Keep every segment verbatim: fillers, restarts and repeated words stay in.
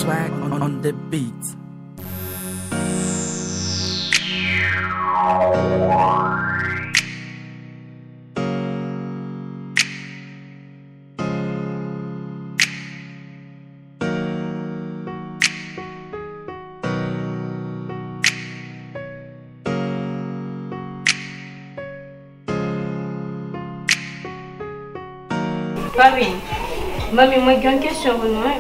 Swag on, on the beat. Papi, manmi, mwen gen yon kesyon pou nou, wi.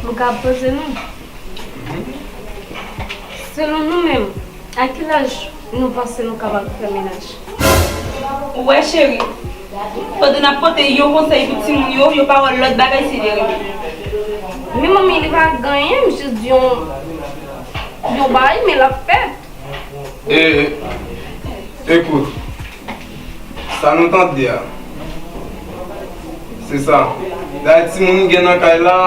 Mwen ka poze nou. Selon nou menm, a ki laj nou panse nou kapab fè mennaj? Ou wè, cheri, pandan n ap pote yon konsèy pou timoun yo, yo pa wè lòt bagay, se derive. Men manmi, li pa gen anyen, m jis di yon, yon bagay, men l ap fèt. E, ekout, sa nou tande a, se sa. Dayè, timoun gen nan kay la,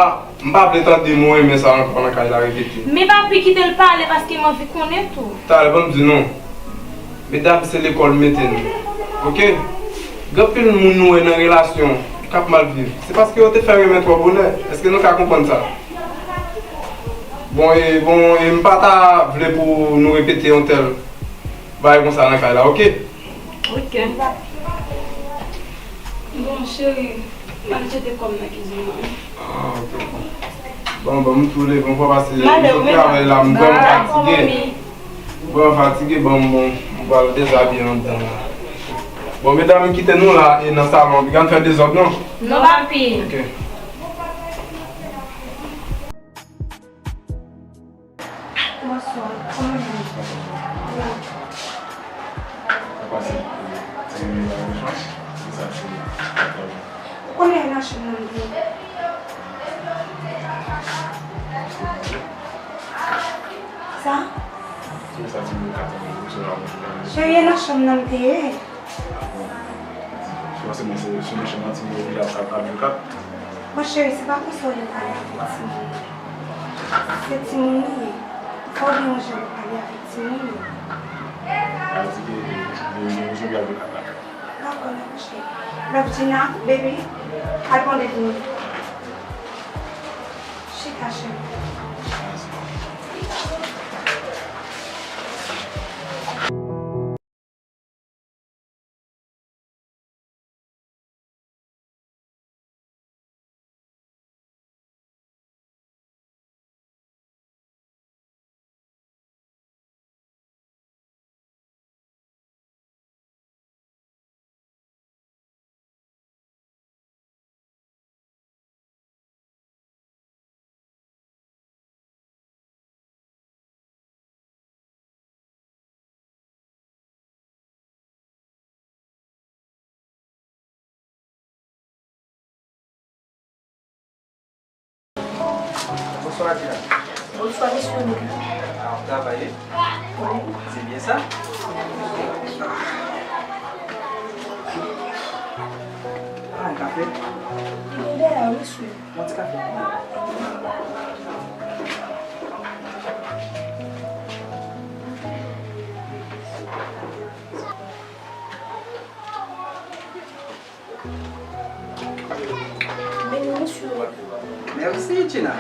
m pa vle tande mo renmen sa ankò nan kay la repete. Men papi, kite l pale, paske m anvi konnen tou. Talè, ban m di nou. Medam, se lekòl mete nou. Oke? Gen anpil moun nou wè nan relasyon k ap mal viv. Se paske yo te fè renmen twò bonè. Èske nou ka konprann sa? Bon, e, bon, e m pa ta vle pou nou repete yon tèl bagay konsa nan kay la, oke? Oke. Bon, cheri, m al jete kò m nan kizin nan. Ah, oke. Bon, bon, m tou leve, m fò pase, m sot travay la, m vrèman fatige. M vrèman fatige, bon, bon, m pral dezabiye anndan la. Bon, medam, m kite nou la, e nan salon, piga n fè dezòd, non? Non, papi. Oke. Bonswa, kòman nou ye? Ou konnen nan chanm nan m te ye? Sa? Cheri, e nan chanm nan m te ye. Bon, cheri, se pa konsa w dwe pale avèk timoun. Se timoun li ye. Fò w gen yon jan pou pale avèk timoun yo. Dakò, dakò, cheri. Love, Gina, baby, al pran de vini. Chita, cheri. Bonswa, Adrian. Bonswa, mesye Nick. Ah, w ap travay, wi? Wi. Se byen sa. Ah, yon kafe? Li gen dèyè, mesye. Yon ti kafe pou mwen. Vini, mesye. Mèsi, Gina.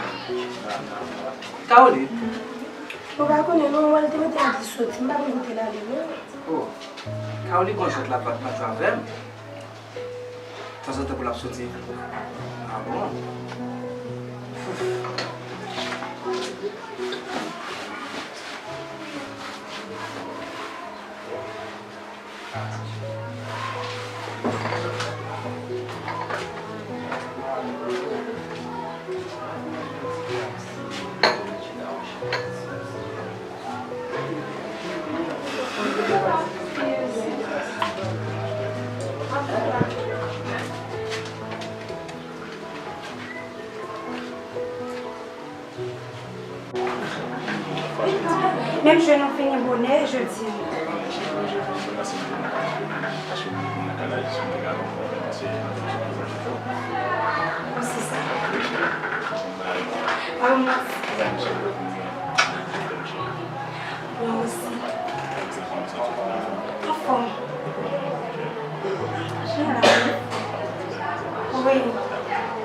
Caroline. Ou pa konnen non, mwen te mete m ap di soti, m pa konn kote l ale non. Oh, Caroline gon jwèt l ap bat match avè m. Tanzantan pou l ap soti. Ah bon? Menm jwe nou fini bonè jodi. Ou se sa. Mwen osi. Anfòm. Wi.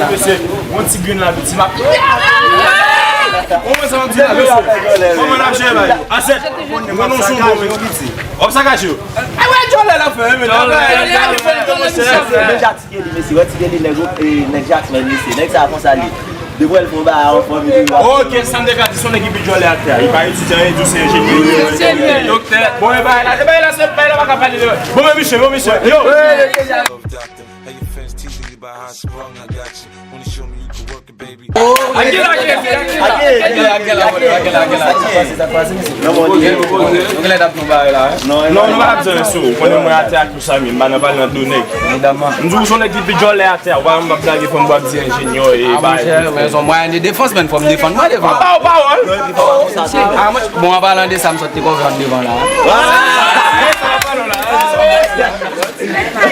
la, mesye. Yon ti grenn la, piti, m ap. Ou wè sa, yon ti la, mesye. Kòman n ap jere, bay? Asèt, mwen non sou bon, men. W ap sakaje yo. Ay, wè, djòlè la fè, men. Djòlè, djòlè, djòlè, mesye. Ti Kelly, mesye, wè Ti Kelly, nèg, e, nèg Jakmèl, mesye. Nèg sa konsa li. Depi w fè yon bagay an fanmi li, w ap. Ok, sa m te ka di, se yon nèg ki pi djòlè atè a. Li pa etidyan, li di w se enjenyè. Enjenyè. Doktè. Bon, e bagay la, e bagay la, se bagay la pa ka pale de. Bon, men misye, bon, misye. Yo. Love doctor. How your fans teasing you about how strong I got you. Wanna show me you can work it, baby. Agil, agil, agil, agil. Agil, agil, agil, agil, agil, agil. Sa k pase, sa k pase, mesye? Non, bon, nou gen lè t ap fè yon bagay la, hein? Non, non, nou pa t ap bezwen sou ou. Konnen mwen atè ak tout sa, men m pa nan pale nan do nèg. Evidaman. M di w se yon nèg ki pi djòlè atè a. Ou pa m p ap lage fanm, w ap di enjenyè e bagay. Ah, monchè, men se yon mwayen de defans, men fò m defann mwen devan. Pa w pawòl. Ah, mwen, bon, an palan de sa, m sot te konfyans devan la.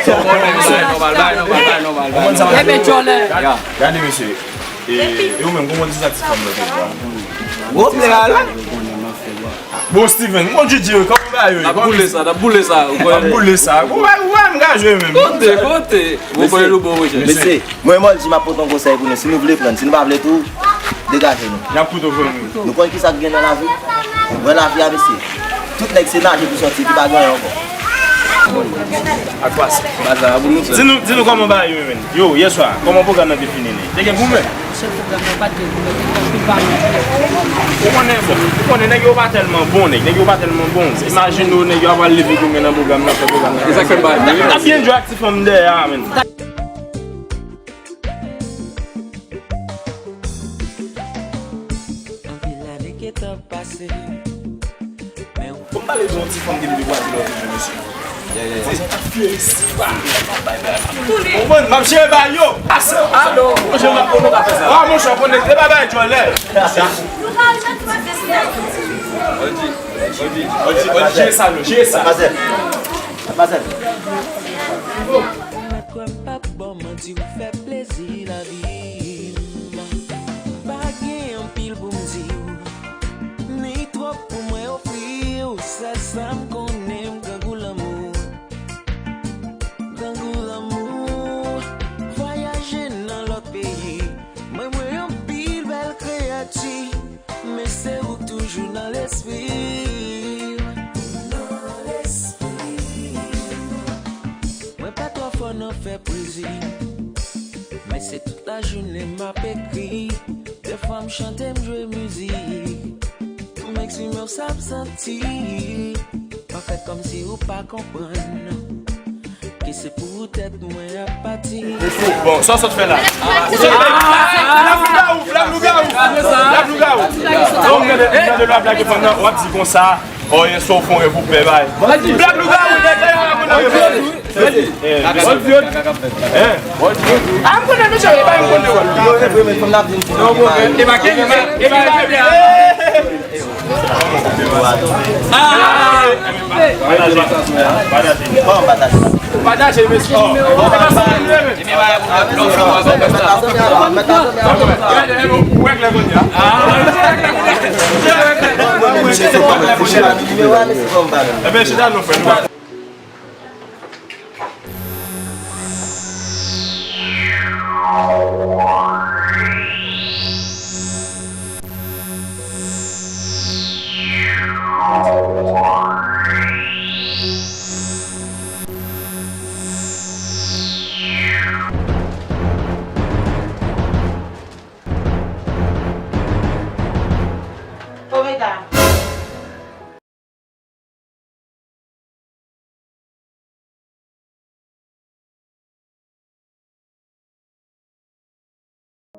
Nòmal, bay, nòmal, bay, nòmal, bay, nòmal. Ebyen, djòlè. Ya. Gade, mesye. E, e ou menm, kòman w di sa ti fanm nan te vwa? Gwo plè a la. Bon, Steven, bon, Djidji, kòman bagay yo ye? N ap boule sa, n ap boule sa, ou konnen. N ap boule sa. Ou wè, ou wè, m ka jwe menm. Kote, kote? Bon, mesye, bon, mesye. Mesye, mwen, mwen di, m ap pote yon konsèy pou nou. Si nou vle pran, si nou pa vle tou, degaje nou. N ap koute w, frè m. Nou konn ki sa k gen nan lavi? Ou wè lavi a, mesye. Tout nèg se naje pou sòti, epi pa gen anyen ankò. Ak pase. Baza a pou nou fè. Di nou, di nou kòman bagay yo ye, menn. Yo, yèswa, kòman pwogram nan te fini, menn? Te gen goumen? Chèf pwogram nan pa t gen goumen, te gen anpil pale. Ou konnen, bon, ou konnen nèg yo pa tèlman bon, nèg, nèg yo pa tèlman bon. Imajine w, nèg yo ap al leve goumen nan pwogram nan, fè pwogram nan. E sa k fè m pa. T ap byen jwe ak ti fanm dèyè a, menn. Anpil ane ke tan pase. Fò m pale de yon ti fanm ki vin debwaze lòt jou, mesye. Fò sa ta fye isi, ba. Konprann? M ap jere bagay yo. Ase. Alo. Monchè, m ap konnen w ka fè sa. Ah, monchè, w konnen, se pa bagay djòlè. Odji, Odji, Odji, jere sa, non, jere sa. Mazel. Mazel. Ou mèt kwè m p ap ba w manti, ou fè plezi lavi m. Pa gen anpil pou m di w, ni twòp pou mwen ofri w. Sèl sa m konnen, m grangou lanmou. Grangou lanmou. Vwayaje nan lòt Nan fè plezi. Men se tout lajounen m ap ekri. Dèfwa m chante, m jwe mizik. Pou m eksprime w sa m santi. Pa fè kòmsi ou pa konprann. Ke se poutèt mwen ap pati. Bon, sa w sot fè la? Ou sot fè la? Lèv lougawou, lèv lougawou. Lèv lougawou. Donk, gade, gade lwa blage fanm nan, w ap di konsa. Oh, yè swa w fè yon rèv ou pè bay. Blag lougawou, nèg la, moun nan rèv. Eh, Walt Disney. Eh. Ah, m konnen mesye, e pa m konnen. Yo, e vre, men fanm nan ap di m ti bagay. E pa Kevin, e pa, e pa Kevin. Ah. Pataje, pataje. Bon, pataje. Pataje, mesye. Bon, pataje.